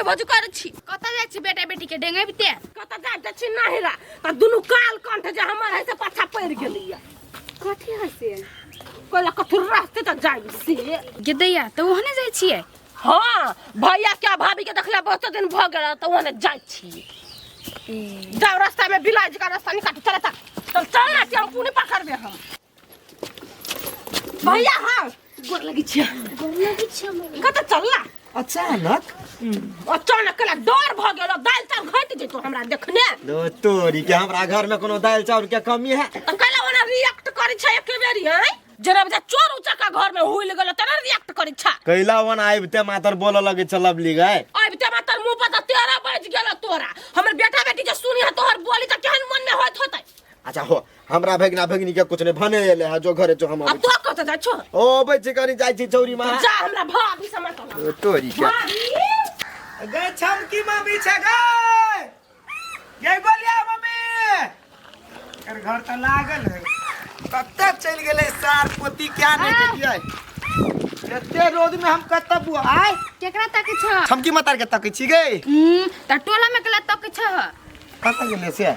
भौजी करै छी। कतऽ जाइ छी बेटा बेटी के डेंगेबिते? कतऽ जाइ छी नहिरा तऽ दुनू काल कंठ जे हमर है से पाछा पड़ि गेलैया। कथी है से? कहला कथी रहते तऽ जाइब से। गे दैया, तऽ ओहने जाइ छियै? हाँ, भैया के भाभी के देखला बहुत दिन भऽ गेल, तऽ ओहने जाइ छी। जाओ, रास्ता में बिलाइ जी का रास्ता निकाट। चल चल चल चल ना, टेम्पू नहीं पकड़बे हम। भैया, हाँ, गोर लगी छियै। गोर लगी छियै। कतऽ चलला? अचानक। अचानक केला डर भऽ गेल, दालि चाउर घटि जेतो हमरा देखने। दो तोरी के, हमरा घर में कोनो दालि चाउर के कमी है? तऽ कैला ओना रिएक्ट करै छै एके बेरी? हैं, जेना बजा चोर उचक्का घर में हुइल गेल तेना रिएक्ट करै छै। कैला वन आबिते मातर बोलऽ लगे छै लवली गाय? आबिते मातर मुंह पर तऽ 13 बाजि गेल तोरा। हमर बेटा बेटी जे सुनी है तोहर बोली तऽ केहन मन में होइत होतै? अच्छा हो, हमरा भगिना भगिनी के कुछ नहीं भने एले है, जो घरे जो हम अब तो कतऽ जाइ छौ? ओ अबै छी, कनी जाइ छी चौरी मा। जा, हमरा भाभी से मत ओ तोरी के। भाभी गए छमकी मम्मी छे गए गए गोलिया मम्मी एकर घर तऽ लागल है। कतऽ चलि गेलै सार पोती? क्या नहीं देखियै एते रोज में हम कतऽ बुआ आय। केकरा तकै छ? छमकी मतार के तकै छी गे। तऽ टोला में केला तकै छ? कतऽ गेलै से?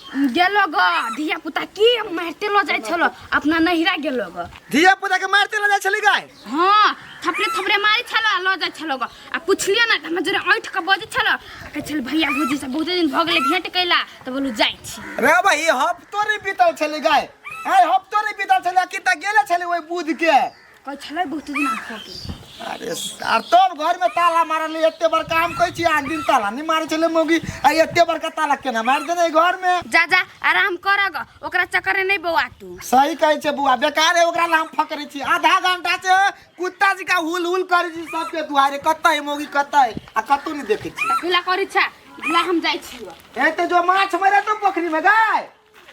गेलो ग, धिया पुता की मारते लो जाइ छलो, अपना नहिरा गेलो ग। धिया पुता के मारते लऽ जाइ छलै गाय? हाँ, थपले थपले मारे छलो आ लऽ जाइ छलो ग। आ पुछलियै ने तऽ हमरा जोरे ऐंठ के बजै छलो आ कहै छलै भैया भौजी से बहुते दिन भऽ गेलै भेंट कैला, तऽ बोलू जाइ छी। रे भाई, हफ्तो नहीं बीतल छलै गाय, आय हफ्तो नहीं बीतल छलै कि तऽ गेले छलै ओहि बुध के। कहै छलै बहुते दिन भऽ गेल। अरे आर तब घर में ताला मारल एते बड़का, हम कहै छी आठ दिन ताला नहीं मारे छलै मौगी, आ एते बड़का ताला केना मारि देने घर में? जा जा, आराम कर ग, ओकरा चक्कर नहीं बौआ तू। सही कहै छै बुआ, बेकार है ओकरा ला हम फकरै छी। आधा घंटा से कुत्ता जी का हुल हुल करै छी सबके दुआरे, कतऽ है मौगी, कतऽ है, आ कतौ नहीं देखै छी। कथी करै छै? ला, हम जाइ छियो। ए तऽ जो माछ मारे तो पोखरी में गाय।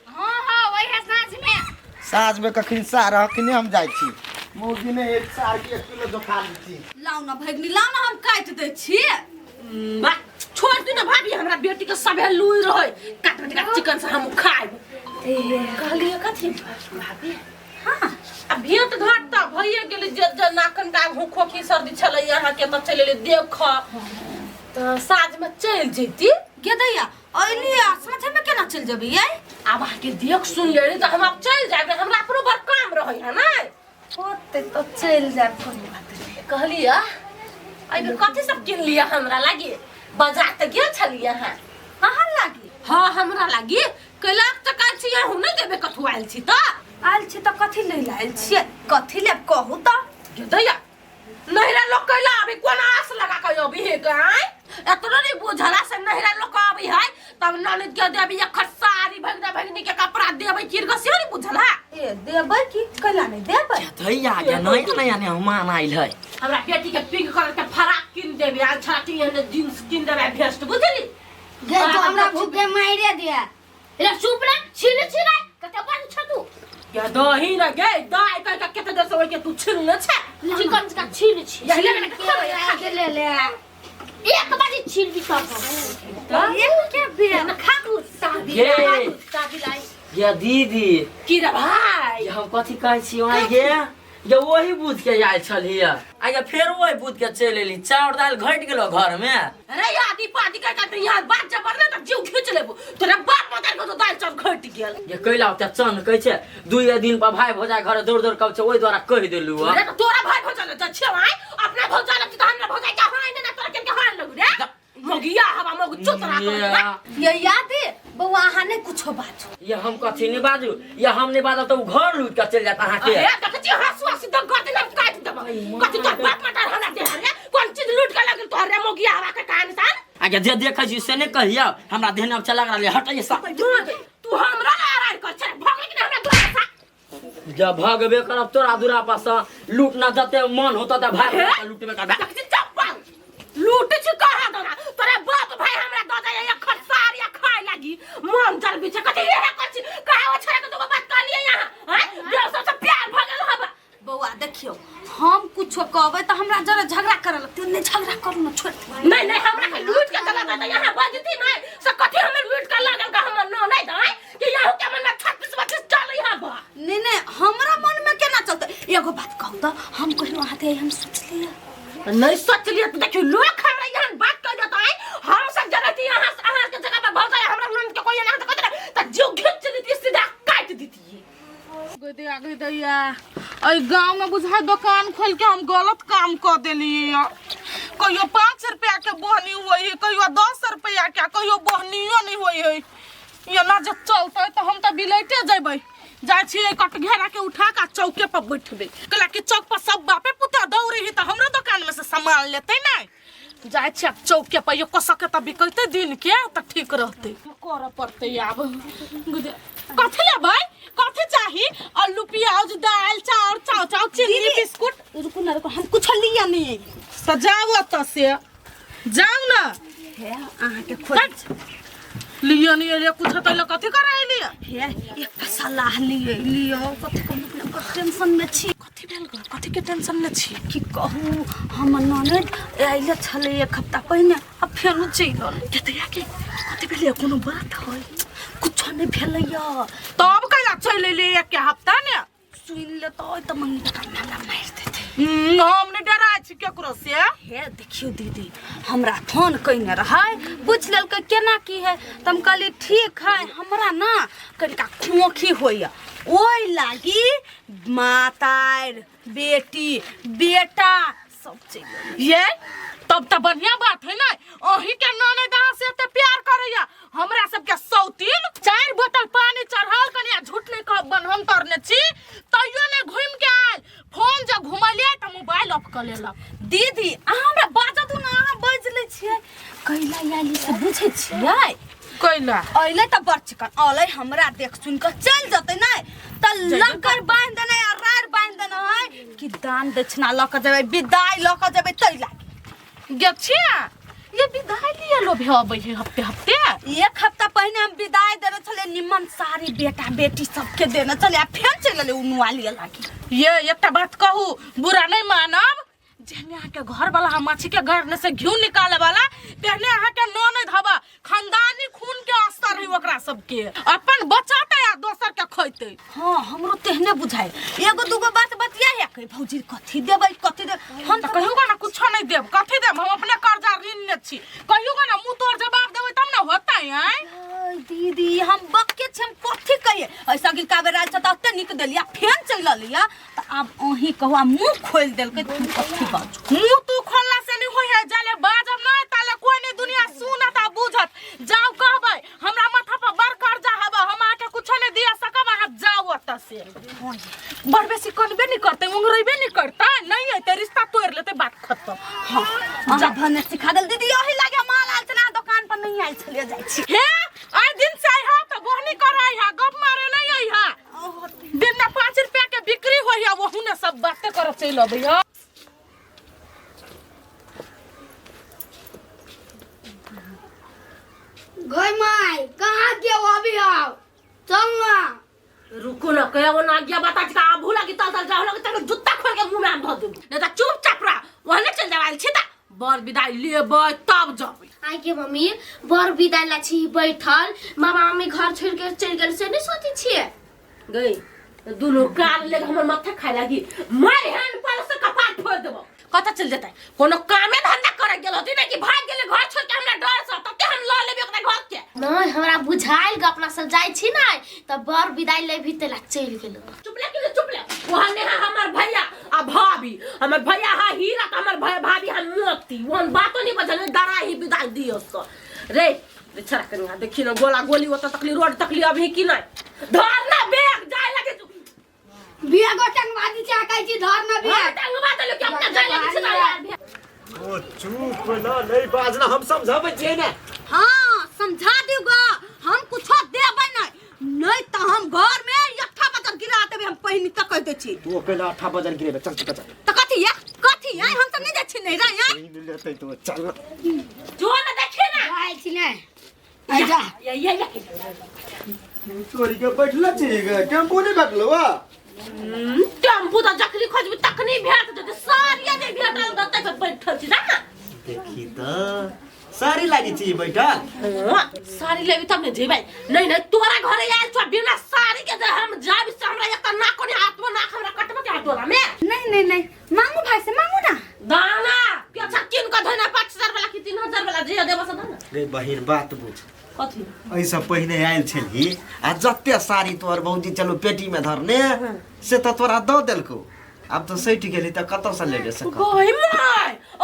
हाँ हाँ, वही है साँझ में। साँझ में कखन सार अखने हम जाइ छी, मौगी ने एक सार के 1 किलो जो खा लै छी। लाउ ना भगनी, लाउ ना, हम काटि दै छी। वाह, छोड़ दू ना भाभी, हमरा बेटी के सभे लुई रहे काट काट चिकन से हम खाइब। कहलिए कथी भाभी? हाँ। आ भेंट घाट तऽ भइए गेलै, जे जे नाकन का खोखी सर्दी छलै अहाँके तऽ चलि एलै देख, तऽ साँझमे चलि जैती। गे दैया, अइली आ साँझे में केना चलि जेबै यै? आब अहाँके देख सुन लेली तऽ हम आब चलि जायब, हमरा अपनो बड़ काम रहै है ने। होतै तऽ चलि जायब, कोनो बात नहि। कहलियै एहि बेर कथी सब किन लिअ हमरा लागी? बाजार तऽ गेल छलियै अहाँ। अहाँ लागी? हाँ, हमरा लागी। कैलाक तऽ काल छी अहूँ नहि देबै कथू, आयल छी तऽ। आयल छी तऽ कथी लै लए आयल छियै? कथी लेब कहू तऽ। गे दैया, नहिरा लोग कैला अभी कोन आस लगा के अभी हे गाय? एतनो नहीं बुझला से नहिरा लोग अभी है तब ननद के देबी एक साड़ी, भगना भगनी के कपड़ा देबै किर के, से नहीं बुझला। ए देबै की, कैला नहि देबै? दैया गे, नया नया मेहमान आयल है। हमरा बेटी के पिंक कलर के फराक किन देबी आ छड़ा के जींस किन देबै, भेस्ट, बुझली? गे तो हमरा भूखे मारे दिया रे, चुप रे, छीन छीन कते बड़ छ तू। या दही न गे दाइ कह के कते देर से ओइ के तू छिलने छै। चिकन का छीन छी। यही लगे ना के ले ले। एक बारी छीन भी सब। एक के बेर खा तू सादी। ये। सादी लाई। ये दीदी। की रे भाई? ये हम कथी कहै छी वहाँ गे, ये वही बुझ के आयल छलियै आ ये फेर वही बुझ के चलि एली, चाउर दालि घटि गेलो घर में। अरे आदि पादी कर के यहाँ बात जब बढ़ले त जीव खींच लेबो, तोरा बाप मदर को तो दाल चाउर घट गेल। ये कैला ओते चन कहै छै, दुइए दिन पर भाई भौजाइ घर दौड़ दौड़ कब छै, ओहि द्वारा कहि देलु। अरे त तोरा भाई भौजाइ लग छै आय, अपना भौजाइ लग त हमरा भौजाइ के हाय ने तोरा के हाय लग रे मगिया हवा मग चोतरा कर। ये याद है बौआ, अहाँ नहि कुछो बाजू। ये हम कथी नहीं बाजू? ये हम नहीं बाजब तऽ उ घर लूट के चलि जायत अहाँके। अरे देखै छी हंसुआ सीधा गर्दन हम काटि देब। कथी तोर बाप मटर हमरा दे रे? कोन चीज लूट के लगल तोहर रे मगिया हवा के कान सान? आगे जे देखै छी से नहि कहियौ, हमरा देहने अब चला रहलै, हटैये सा। तू हमरा लड़ाई कर छै, भगले कि हमरा दुआर सा? जब भगबे करब तोरा दुरा पर से लूट ना जते मन होता त भाग लूटबे करबे। देखै छी चप्पल लूट छी कहाँ दना तोरा बाप भाई हमरा दऽ दे एक खरसार या खाय लागी मन जल बिछ। कथी हे कर छी कहाँ ओ छोरा के दुगो बात कहलिए यहाँ हैं देव सबसे प्यार भऽ गेल हबा। बौआ देखियौ, हम कुछो कहबै तऽ हमरा जरा झगड़ा करऽ लगतै। नहि झगड़ा करू ने, छोड़ि दियौ। नहीं नहीं, हमरा के लूट के चला दे यहाँ बजती नहीं से कथी हमर लूट के लागल का हमर न नहीं दे कि यहाँ के मन में 36 32 चल यहाँ बा। नहीं नहीं, हमरा मन में केना चलतै? एगो बात कहू तऽ, हम कहियो अहाँ हम सोचलियै नहीं? सोचलियै तऽ देखियौ लोग हमरा यहाँ बात कह देता है। दैया गे दैया, एहि गाँव में बुझाय दुकान खोल के हम गलत काम कऽ देलियै। कहियो 5 रुपया के बोहनी होइ है, कहियो 10 रुपया के, कहियो बोहनियो नहीं होइ है। एना जे चलतै तऽ हम तऽ बिलैटे जेबै। जाइ छियै कटघेरा के उठा के चौके पर बैठबै, कैला कि चौक पर सब बापे पुता दौड़े है तऽ हमरो दुकान में से सामान लेतै नहि। जाइ छियै आब चौके पर, यो कसके तऽ बिकैतै दिन के तऽ ठीक रहतै। करऽ पड़तै आब। कथी लेबै, कथी चाही? आलू प्याज दालि चाउर चाउ चाउ चीनी बिस्कुट। रुकू ना रुकू, हम कुछ लिया नहीं। तऽ जाउ ओतऽ से जाउ ना। हे अहाँके खोज लिअ नहीं एलियै कुछ तऽ लऽ कथी करा एलियै? हे एकटा सलाह लिए लिअ। कथी कहू, अपने बड़ टेंशन में छी। कथी भेल ग, कथी के टेंशन में छी? की कहू, हमर ननद आयल छलै एक हफ्ता पहिने आ फेरो चलि गेलै। केतैया के कथी भेलै, कोनो बात है? कुछो नहि भेलैया। तब कैला चलि एलियै एक हफ्ता ने? सुनि लेतै तऽ मम्मी टका हमरा मारि देतै। हम नहि डराइ छी केकरो से। हे देखियौ दीदी, हमरा फोन कयने रहै, पूछि लेलकै केना की है, तऽ हम कहलियै ठीक है। हमरा ना कनिका खोखी होइए, ओहि लागी मातारि बेटी बेटा सब चलि गेलै। ये तब तऽ बढ़िया बात है ना, अहीं के ननद अहाँ से एते प्यार करैया। हमरा सबके सौतीन 4 बोतल पानी चढ़ल कनिया, झूठ नहीं कहब, बन्हन तरने छी तैयो नहीं घूम के आयल। फोन जे घुमलियै तऽ मोबाइल ऑफ कऽ लेलक। दीदी अहाँ हमरा बाजऽ दू ना, अहाँ बाजि लै छियै। कैला आयली से बुझै छियै? कैला अयलै तऽ बड़ चिकन अयलै, हमरा देख सुनि कऽ चलि जेतै नहि तऽ लंकर बान्हि देने आ राड़ बान्हि देने है कि दान दक्षिणा लऽ कऽ जेबै, विदाइ लऽ कऽ जेबै ताहि लागी। गेछिया ये विदाई लिया लो भी अबै है हफ्ते हफ्ते। एक हफ्ता पहिने हम विदाई देने छलियै, निमन साड़ी बेटा बेटी सबके देने छलियै आ फेर चलि गेलै उ नुआ लिअ लागी। ये एकटा बात कहू, बुरा नहीं मानब, जेहने अहाँके घर वाला हम माछी के घर से घिउ निकाले वाला, तेहने अहाँके ननद हवा खानदानी खून के अस्तर है ओकरा सबके, अपन बचाते आ दोसर के खैते। हाँ हमरो तेहने बुझाइ, एगो दूगो बात बतिया है कहे भौजी कथी देबै कथी देबै, हम तऽ कहियो ना कुछो नहीं देब, कथी देब, हम अपने कर्जा ऋण ने छी। कहियो ना मुँह तोड़ जवाब देबै तब ना होतै। आँय दीदी हम बक्के छी, हम कथी कहिए, ऐसा गिलका बेर आयल छ तऽ ओते नीक देलिया फेन चलि अलिया, तऽ आब अहीं कहू आ मुँह खोलि देलकै तऽ हम कथी बाजू? मुँह तू खोलला से नहीं होय है, जाले बाजब नहीं ताले कोई नहीं दुनिया सुनत आ बुझत। जाओ कहबै हमरा माथा पर बड़ कर्जा हबा, हम अहाँके कुछो नहीं दिया सकब, अहाँ जाओ ओतऽ से। बड़ बेसी कनबे नहीं करतै, उंगरेबे नहीं करतै, नहीं अयतै रिश्ता तोड़ि लेतै, बात खत्म। हाँ अहाँ भने सिखा देल दीदी, ओही लागे हम आयल छलै दोकान पर नहीं आयल छलियै, जाइ छी। हे आइ दिन से अइहा तऽ बोहनी कर अइहा, गप मारे नहीं अइहा। दिन में 5 रुपया के बिक्री होइया, वहू ने सब बातें करऽ चलि अबैया। गई माई कहाँ के हो अभी आओ चल ना। रुको ना, कया वो ना गया बता के आबू लगी तल तल जाओ लगी तक जूता खोल के मुंह में धो दू, नहीं तो चुपचाप रह वहने चल जावाल छी ता बर विदाई लेबै तब जबै। आई के मम्मी बर विदाई ला छी बैठल, मामा मम्मी घर छोड़ के चल गेल से नहीं सोचै छियै? गई दुनू कान लेके हमर माथा खाए लागी, मार हैन पर से कपार फोड़ देबो। कतऽ चल जेतै, कोनो कामे धंधा करे गेल होती ना कि भाग गेलै घर छोड़ के हमरा डर से, तते हम लऽ लेबै ओकरा घर के। नहीं हमरा बुझाइल ग अपना सब जाइ छी ना त बर विदाई लेबी तेला चलि गेल। चुप ले के चुप ले, वहाँ नेहा हमर भैया आ भाभी, हमर भैया हा हीरा त हमर भाभी हा मोती, वहन बातो नहीं बजल डरा ही विदाई दियो सो रे रे छड़ा कनी हा देखी ना गोला गोली ओतऽ तकली रोड तकली अभी की नहीं धर ना बैग जाय लगे बिया गो टंगवा दी छै कहै छी धर ना बिया। हां टंगवा देलु कि अपना जाय लगे छै ना। ओ चुप ना नहीं बाजना, हम समझाबै छियै ना। हाँ समझा दियौ ग, हम कुछो देबै नहीं, नहीं तऽ हम घर में 8 बजर गिरा देबै, हम पहिने तऽ कहि दै छी। तू अकेला 8 बजर गिरेबे, चल चल चल। तऽ कथी ये कथी ये, हम सब नहीं जाइ छी नैहरा ये। नहीं लेतै तो चल ना। जो ना देखी ना। आइ छी ने। आइ जा। ये ये ये। चोरी के बैठला छी गे, टेम्पू नहीं भेटलो वा? टेम्पू तऽ जखनी खोजबी तखनी भेट जेतै, साड़िये नहि भेटल तते पर बैठल छी जा ना। देखी तऽ साड़ी लागी छी बैठल। हाँ, साड़ी लेबी तब ने जेबै। नहीं नहीं तोरा घरे आयल छौ बिना साड़ी के जे हम जाबी से हमरा एक तऽ नाक कोनी हाथ में नाक हमरा कटबो के हाथ वाला में। नहीं नहीं नहीं मांगू भाई से मांगू ना। दाना के अच्छा किन के धोना 5000 वाला कि 3000 वाला जे देबो से दाना। गे बहिन बात बुझ, कथी एहिसँ पहिने आयल छलही आ जते साड़ी तोहर भौजी चलू पेटीमे धरने से तऽ तोरा दऽ देलकौ आब तऽ सटि गेली तऽ कतऽसँ लेबे से कह गोई my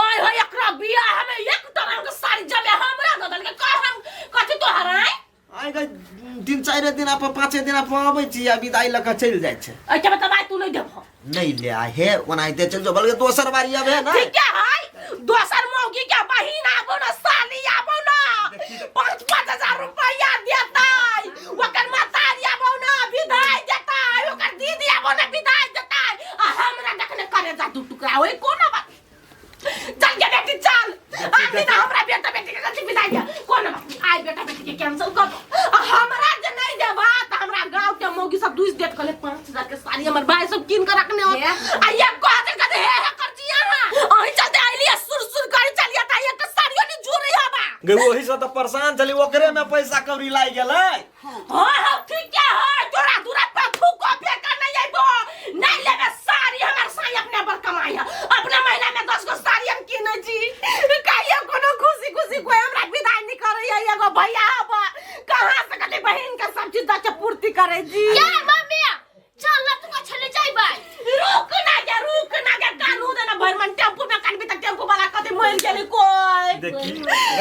आय है एकरा बियाह में एक तरह के साड़ी जमे हमरा दऽ देलकै कह हम कथी तोहर आय आइ गई तीन चारि दिन पर पाँचे दिन पर अबै छी आ विदाई लऽ कऽ चलि जाइ छै एहिके मतलब आइ तू नहि देबह नहि ले आ हे ओनाहिते चलि जो बल्कि दोसर बारी अबे ने ठीक है दोसर मौगी के बहिन आबो ना साली आबो ना 5-5 हजार रुपया देतै ओकर महतारी आबो ना विदाई देतै ओकर दीदी आबो ना विदाई देतै आ हमरा देखने करे जा दू टुकड़ा ओइ कोना बात चल के बेटी चल आज दिन हमरा बेटा बेटी के कथी विदाई दे कोना बात नहीं, आइ बेटा बेटी के कैंसिल कर दो आ हमरा जे नहीं देबा त हमरा गांव के मौगी सब दूस देत कहले 5000 के साड़ी हमर भाई सब कीन के रखने हो आ ये कह दे कह दे हे हे कर जी अहाँ अहीं चलते आइली सुर सुर कर चलिया त एक साड़ियो नहीं जोड़ी हबा गे ओही से तऽ परेशान छली ओकरे में पैसा कौड़ी लागि गेलै हाँ हाँ ठीक है हाँ तोरा दूरा पर थूको फेंका नहीं आइबो नहीं लेबे साड़ी हमर साई अपने पर कमाई है अपना महीना में 10 गो साड़ी हम किनै छी कहियो कोनो खुशी खुशी कोई हमरा विदाई नहीं करे है एगो भैया हबा कहाँ से कते बहिन के सब चीज दऽ के पूर्ति करे जी ये मम्मी चल ना तू छले जाइबै रुक ना गे रुक ना गे कानू देना भर मन टेम्पू में कानबी त टेम्पू वाला कते मर गेली कोई देखी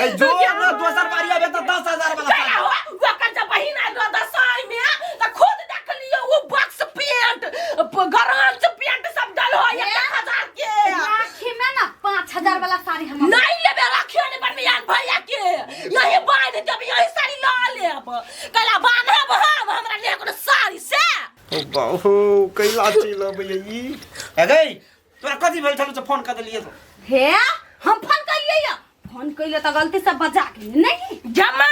ए जो ना दोसर बारी आबे तऽ 10,000 वाला कैला साड़ी हुआ ओकर जब बहिन आयल रह दसाई में त खुद देख लियो वो बक्स पेंट गरांच पेंट सब डल हो 1000 के राखी में ना 5000 वाला साड़ी हम नहीं लेबे राखियो नहीं बनबे यार भैया के यही बांध देब यही साड़ी ल लेब कैला बांधब हम हमरा ले कोनो साड़ी से ओ बाहु कैला चलि अबैया ई ए गई तोरा कथी भेल छलौ से फोन कऽ देलियै तो हे हम फोन कलियै या फोन कइले तऽ गलती से बजा गेलै नहीं जमा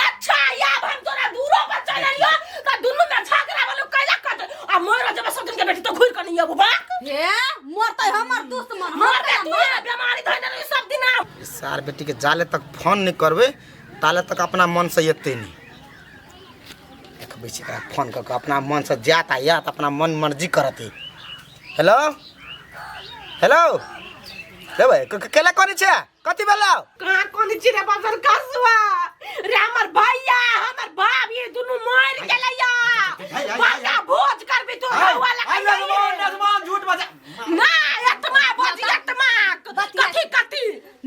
अच्छा याब हम तोरा दूरो पर चल लियो त दुनू में झगड़ा वालो कैला कट आ मोर जब सब दिन के बेटी तो घुर के नहीं अबू बाक हे मरतै हमर दुश्मन मर बे तू ये बीमारी धइने रही सब दिन ई सार बेटी के जाले तक फोन नहीं करबे ताले तक अपना मन से एते नहीं देखबै छी एकरा फोन कऽ के अपना मन से जात आ आयत अपना मन मर्जी करत है। हेलो हेलो रे भाई केला करै छै कथी भेलौ कहाँ कोन छी रे बजर कसुआ रे हमर भैया हमर भाभी दुनू मर गेलैया बड़का भोज करबी तू हवा लगा नजमान झूठ बजा ना एतमा बज एतमा कथी कथी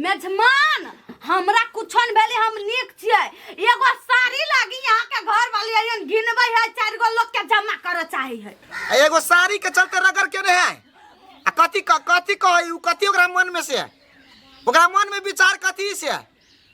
मेजमान हमरा कुछो न भेलै हम नीक छियै एगो साड़ी लागी यहाँ के घर वाली अयन गिनबै है चारि गो लोग के जमा करऽ चाही है आ एगो साड़ी के चलते रगड़ के रहे आ कथी कथी कहै उ कथी ओकरा मन में से ओकरा मन में विचार कथी से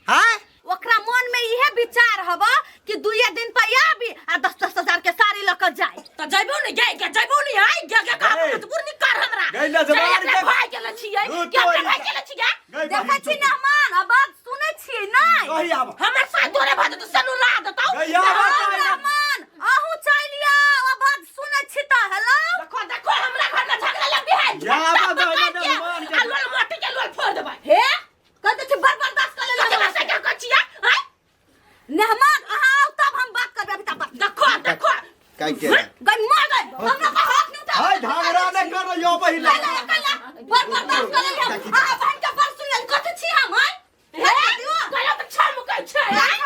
हैं ओकरा मन में इहे विचार हब कि दुइये दिन पर आबी आ 10-10 हजार के साड़ी लऽ के जाय त जइबो ने गे गे जइबो ने आई गे गे का गई। मजबूर नहीं कर हमरा गई ना जवान चल, एकरा के- भाई के लछियै दूध के अपना तोरी भाई के लछियै गई देखै छी मेहमान आवाज सुनै छियै नहि कही आब हमर साथ तोरे भाई तो सनु ला देतौ गई आब मेहमान अहूँ चलि आउ आवाज सुनै छी तऽ हेलो देखो देखो हमरा घर में झगड़ा लग है जा बा दही ना मेहमान के। आ लोल मोटी के लोल फोड़ देबै हे कहै छी बड़ बर्दाश्त कऽ कथी लेलहुँ भाषा के कहै छियै आँय? मेहमान अहाँ आउ तब हम बात करबै अभी तक बात देखो देखो काहे के गई मर गई हमरा पर हाथ नहीं उठा हाय झगड़ा नहीं कर रही पहिले बड़ बर्दाश्त कऽ लेलियै हम अहाँ बहन के बड़ सुन लेल कथी छी हम आँय हे गलत छम कहै छै आँय?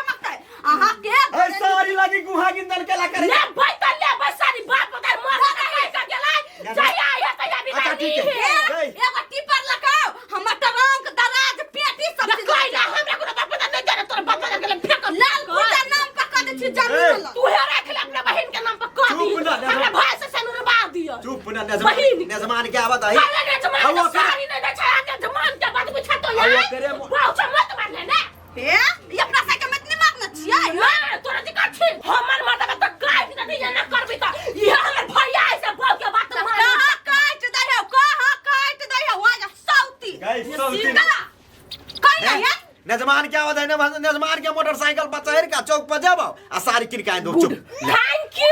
अहाँ के ए साड़ी लागी गुहा गिंदल केला करे ले भाई त ले भाई सारी बात बता मर के के गेलै जइया आया तैया अच्छा, बिना ठीक है। हे, गई। एगो टिपर लगाओ हमर ट्रंक दराज पेटी सब चीज कोई ना हमरा कोनो बात पता नहीं जाने तोर बाप गेलै फेंक लाल पुर्जा नाम पर कऽ दै छी जमीन ए। लग तू हे राख ले अपना बहिन के नाम पर कह दी चुप ना, हमरा भाई से सनुरबा दियो चुप ना बहिन। नजमान के आवत है अरे रे जमान आ वो के सारी नहीं दे छै के जमान के बात पूछा तो आ वो यार करे मो- वाह छ मत मार ले ना हे ई अपना साइकिल में इतनी मांगने छियै ना तोरा जी का छी हमर मर्द के त काट दे ये ना करबी त ये हमर भैया ऐसे बहु के बात मान कहाँ काटि दै हौ कहाँ काटि दै हौ आज सौती गई सौती। कला कहि नहीं है नजमान के आवत है ना नजमान के मोटरसाइकिल पर चढ़ के चौक पर जाबो आ साड़ी किन के आइन दो चुप ले। Thank you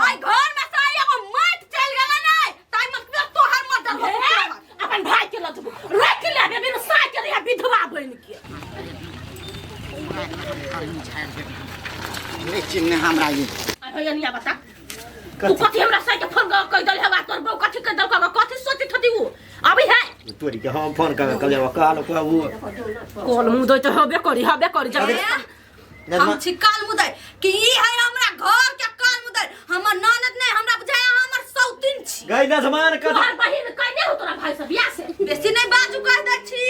आई घर में से एगो माटि चलि गेलै नै ताहि मतलब तोहर मर्डर हो गेल अपन भाई के लजबो राख ले बे बिनु साइ के रहिया विधवा बन के नहीं चिन्ह हमरा ई आ भैया निया बता तू कथी हमरा साइ के फोन कह देल हेबा तोर बहू कथी कह देल कथी सोचित हती उ अभी है तोरी के हम फोन कर कहलियै कहल कहू कोल मुंह दै त हबे करी हबे करी जब हम छी काल मुदई कि ई है हमरा घर के काल मुदई हमर ननद नहीं हमरा बुझाया हमर सौतीन छी गई नजमान कथी तोहर बहिन कइने हो तोरा भाई से बियाह से बेसी नहीं बाजू कह दै छी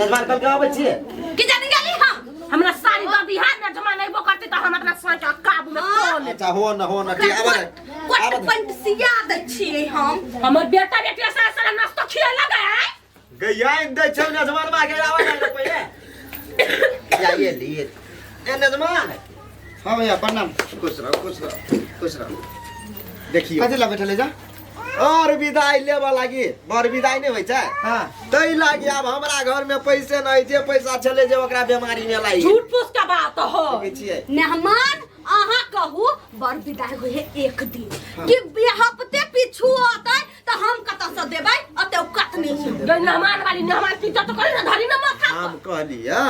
नजमान कल के अबै छियै कि जानी गेली हम हमरा साड़ी दऽ दिहा न जमा नहीं बो करते तऽ हम अपना साँच के काबू में कऽ लेब अच्छा हो न हो न ठीक आबऽ दे कोट आबऽ दे पैंट सिया दै छियै हम हमर बेटा बेटी सारा सारा नाश्ता खिया लगा है गैया दै छौ नजमान माँ के आबऽ दे पहिले या ये लिए ए नजमान हाँ भैया प्रणाम खुश रहो खुश रहो खुश रहो देखियो कथी ला बैठल जा और विदाई लेबऽ लागी बड़ विदाई नहि होइ छै हाँ ताहि लागी आब हमरा घर में पैसे नहि जे पैसा छलै जे ओकरा बेमारी में लागि झूठ फूस का बात हो देखै छियै मेहमान अहाँ कहू बड़ विदाई होइ है एक दिन कि हफ्ते पीछू अतै तऽ हम कतऽ से देबै अते औकात नहीं है गई मेहमान वाली मेहमान की इज्जत करी ना धरी ना माथा हम कहलियै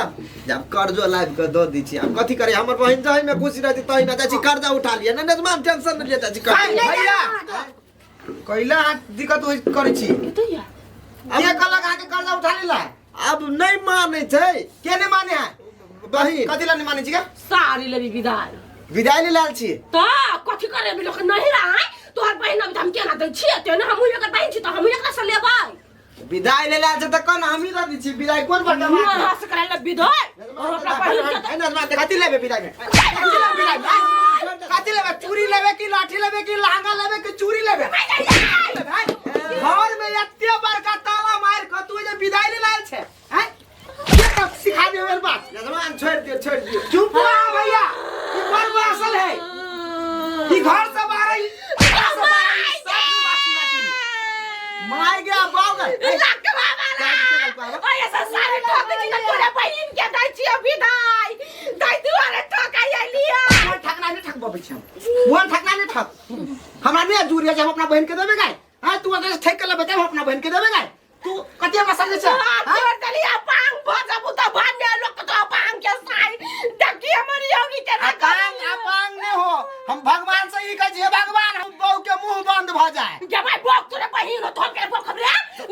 जे आब कर्जो लाबि कऽ दऽ दै छी आब कथी करी हमर बहिन जाहि में खुशी रहती तही में जाइ छी कर्जा उठा लिअ नहि नजमान टेंशन नहि लिअ जाइ छी कर्जा भैया कैला अहाँ दिक्कत होइ करै छी के कहलक अहाँके कर्जा उठा लेला आब नहि मानै छै के नहि माने है बहिन कथी ला नहि मानै छी गे साड़ी लेबी विदाई विदाई ले लाल छी तो कथी करे भी लोग नहीं रहा तोहर बहिन अभी हम केना दै छियै तेने हमहूँ एकर बहिन छी तऽ हमहूँ एकरा से लेबै विदाई ले लाल छै तऽ कोन हमही दऽ दै छी विदाई कोन बड़का बात है? हंस करे ले विदाई और अपना बहिन के ए नजमान देख कथी लेबे विदाई में कथी लेबे विदाई में कथी लेबे चूड़ी लेबे कि लाठी लेबे कि लहंगा लेबे कि चूड़ी लेबे घर में एते बड़का ताला मार के तू जे विदाई ले लाल छै हैं के तक सिखा देबे बात नजमान छोड़ि दियौ छोड़ि दियौ चुप रहो भैया ई बड़ असल है ई घर से बाहर ही घर से बाहर ही सब बात सुनाती मार गया बाव गए लकवा वाला ओए ऐसा सारे ठोक दै छी तऽ तोरे बहिन के दै छियै विदाई दै दुआरे ठोकाइ लिया मोन ठकना नहीं ठकबबै छी हम मोन ठकना नहीं ठक हमरा नहीं जूरी है जे हम अपना बहन के देबे गाय हां तू अगर ठक के लेबे तब हम अपना बहन के देबे गाय तू कथी हमरा समझे छै हाथ हाँ? जोड़ देलियै पांग भऽ जाबू तऽ भन्ने लोक तो पांग के साई देखी हमर योगी के ना अपांग अपांग नहीं हो हम भगवान से ई कहै छी हे भगवान हम बहू के मुंह बंद भ जाए गे भाई बोक तोरे बहिन हो तो के बोक रे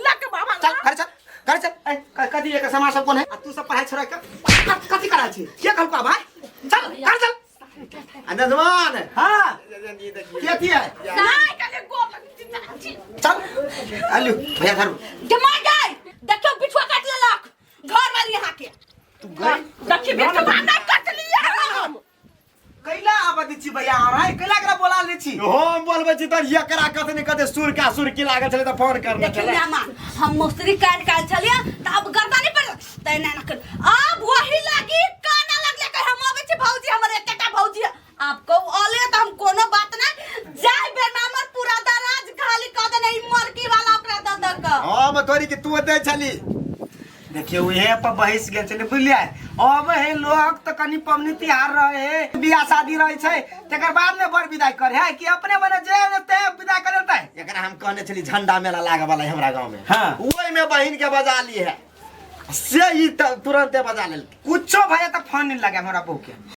लक बाबा चल घर चल घर चल ए कथी एकर सामान सब कोन है आ तू सब पढ़ाई छोड़ा के कथी करा छी के कहलको भाई चल घर चल आ नजमान हां के थी है नहीं कले गोप चल आलू भैया धरू गे मार गए देखियो बिछुआ काट लेलक घर वाली यहाँ के तू गई देखी बिछुआ नहीं कटलियै हम कैला आबऽ दै छी भैया और है कैला एकरा बोला लै छी हम बोलबै छी तऽ एकरा कथी ने कथी सुर का सुर की लागल छलै तऽ फोन करने देखियो छलै मेहमान हम मौसरी काट काट छलियै तऽ अब गर्दा नहीं पड़ तै ना ना कर अब वही लागी काना लगले के हम आबै छी भौजी हमर एकटा भौजी है। आब कहू अले तऽ हम कोनो बात नहीं जाय बेर में हमर पूरा दराज खाली कऽ देने ई मरकी वाला ओकरा दऽ दऽ कऽ हम तोरी के तू दै छली देखियौ उहे पर बहस गेल छै ने बुझलियै अबै है लोग तऽ कनि पबनी तिहार रहे है बियाह शादी रहे छै तकर बाद ने बड़ विदाई करे है कि अपने मने जे ते विदाई करे ते एकरा हम कहने छली झंडा मेला लागऽ वाला है हमरा गाँव में हाँ। ओहि में बहिन के बजा ली है से ई तुरंते बजा लेलकै कुछो भैया तऽ फोन नहीं लगे हमरा बहू के